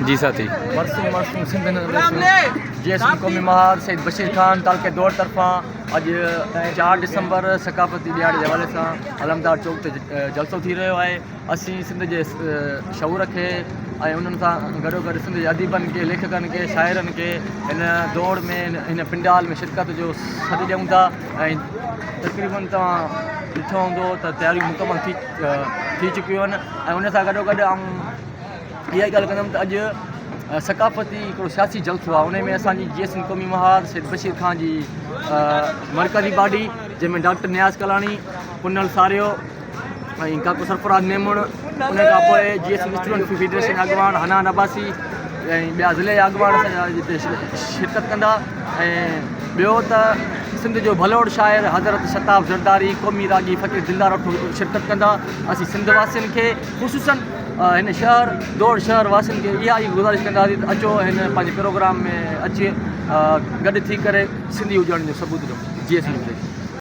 جي ساٿي. مرسون مرسون سنڌ نه رسون جي سنڌ قومي مهار سيد بشير خان تعلقي دور طرفان اڄ 4 ڊسمبر ثقافتي ڏهاڙي جي حوالي سان علمدار چوڪ تي جلسو ٿي رهيو آهي. اسين سنڌ جي شعور کي ۽ انهن سان گڏو گڏ سنڌ جي اديبن کي ليکڪن کي شاعرن کي هن دوڙ ۾ هن پنڊال ۾ شرڪت جو سڏ ڏيون ٿا ۽ تقريبن توهان ڏٺو هوندو ته تياريون مڪمل ٿي ٿي چڪيون آهن ۽ ان سان گڏو گڏ آئون اها ڳالهه ڪندم ته اڄ ثقافتي هڪڙو سياسي جلسو آهي ان ۾ اسانجي جي ايس قومي محاذ سيد بشير خان جي مرڪزي باڊي جنهن ۾ ڊاڪٽر نياز ڪلاڻي پنهل ساريو ۽ ڪاڪو سرفراز ميمڻ ان کان پوء جي ايس اسٽوڊنٽ فيڊريشن جا اڳواڻ حنان عباسي ۽ ٻيا ضلعي جا اڳواڻ اسان جا هتي شرڪت ڪندا ۽ ٻيو ته سنڌ جو ڀلوڙ شاعر حضرت شتاب زرداري قومي راڳي فقير دلدار اوٺو شرڪت ڪندا. اسين سنڌ واسين کي خصوصا هن شهر دوڙ شهر واسين کي اها ئي گذارش ڪنداسين ته اچو هن پنهنجي پروگرام ۾ اچي گڏ ٿي ڪري سنڌي هجڻ جو ثبوت ڏيون. جي سنڌ.